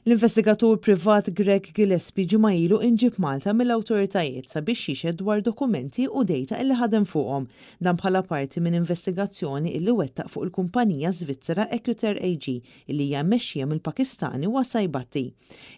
L-investigatur privat Greg Gillespie ġimgħa ilu inġieb Malta mill-awtoritajiet sabiex jixhed dwar dokumenti u data illi ħadem fuqhom. Dan bħala parti minn investigazzjoni illi wettaq fuq il-kumpanija Svizzera Equiter AG illi hija mmexxija mill-Pakistani Wasai Bhatti.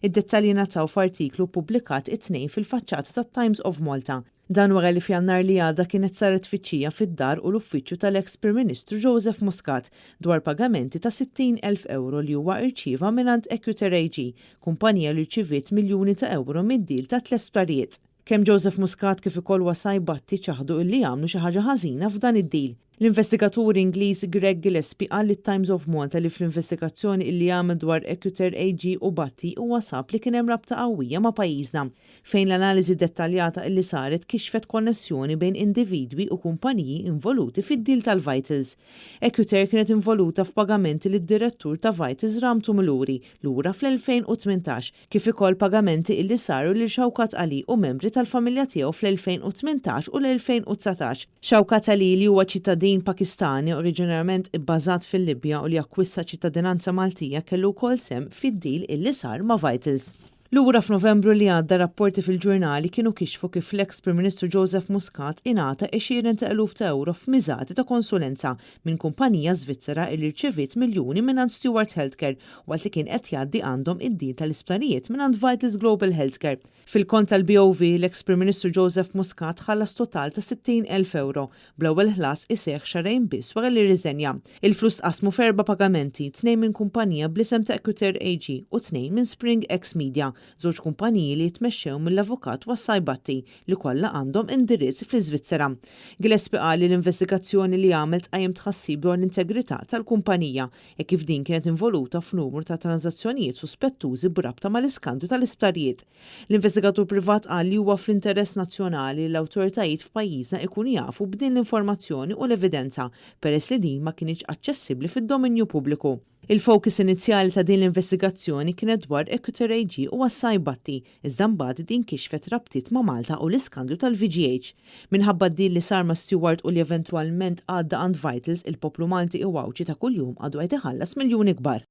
Id-dettalji ngħataw f'artiklu ppubblikat it-Tnejn fil-faċċata tat-Times of Malta. Dan wara li f'Jannar li għadda kienet saret tfittxija fid-dar u l-uffiċċju tal-eks Prim Ministru Joseph Muscat dwar pagamenti ta' 60,000 ewro li huwa rċieva mingħand Equiter AG, kumpanija li rċiviet miljuni ta' ewro mid-deal ta' tliet sptarijiet. Kemm Joseph Muscat kif ukoll Wasai Bhatti ċaħdu illi għamlu xi ħaġa ħażina f'dan id-deal. L-investigatur Ingliż Greg Gillespie qal lit-Times of Malta li fl-investigazzjoni illi għamel dwar Equiter AG u Bhatti huwa sab li kien hemm rabta qawwija ma' pajjiżna, fejn l-analiżi dettaljata illi saret kixfet konnessjoni bejn individwi u kumpaniji involuti fid-deal tal-Vitals. Equiter kienet involuta f'pagamenti lid-direttur ta' Vitals Ram Tumuluri lura fl-2018, kif ukoll pagamenti illi saru lil Shaukat Ali u membri tal-familja tiegħu fl-2018 u l-2019. Shaukat Ali, li huwa ċittadin Pakistani oriġinarjament ibbażat fil-Libja u li akkwista ċittadinanza Maltija, kellu wkoll sehem fid-deal illi sar ma' Vitals. Lura f'Novembru li għadda rapporti fil-ġurnali kienu kixfu kif l-eks Prim Ministru Joseph Muscat ingħata għexieren ta' eluf ta' ewro f'miżati ta' konsulenza minn kumpanija Svizzera illi rċeviet miljuni mingħand Steward Healthcare waqt li kien qed jgħaddi għandhom id-deal tal-isptarijiet mingħand Vitals Global Healthcare. Fil-kont tal-BOV, l-eks Prim Ministru Joseph Muscat ħallas total ta' 60,000 ewro, bl-ewwel ħlas iseħħ xahrejn biss wara li rriżenja. Il-flus tqassmu f'erba' pagamenti, tnejn minn kumpanija bl-isem ta' Equiter AG u tnejn minn Spring X Media, żewġ kumpaniji li jitmexxew mill-avukat Wassai Bhatti li kollha għandhom indirizz fl-Iżvizzera. Gillespie qal li l-investigazzjoni li għamel tqajjem tħassib dwar l-integrità tal-kumpanija, hekk kif din kienet involuta f'numru ta' tranżazzjonijiet suspettużi b'rabta mal-iskandlu tal-isptarijiet. L-investigatur privat qal li huwa fl-interess nazzjonali li l-awtoritajiet f'pajjiżna ikunu jafu b'din l-informazzjoni u l-evidenza peress li din ma kinitx aċċessibbli fid-dominju pubbliku. Il-fokus inizjali ta' din l-investigazzjoni kienet dwar Equiter AG u Assai Bhatti, iżda mbagħad din kixfet rabtiet ma' Malta u l-iskandlu tal-VGH. Minħabba d-deal li sar ma' Steward u li eventwalment għadda għand Vitals, il-poplu Malti u Għawdxi ta' kuljum għadu qed iħallas miljuni kbar.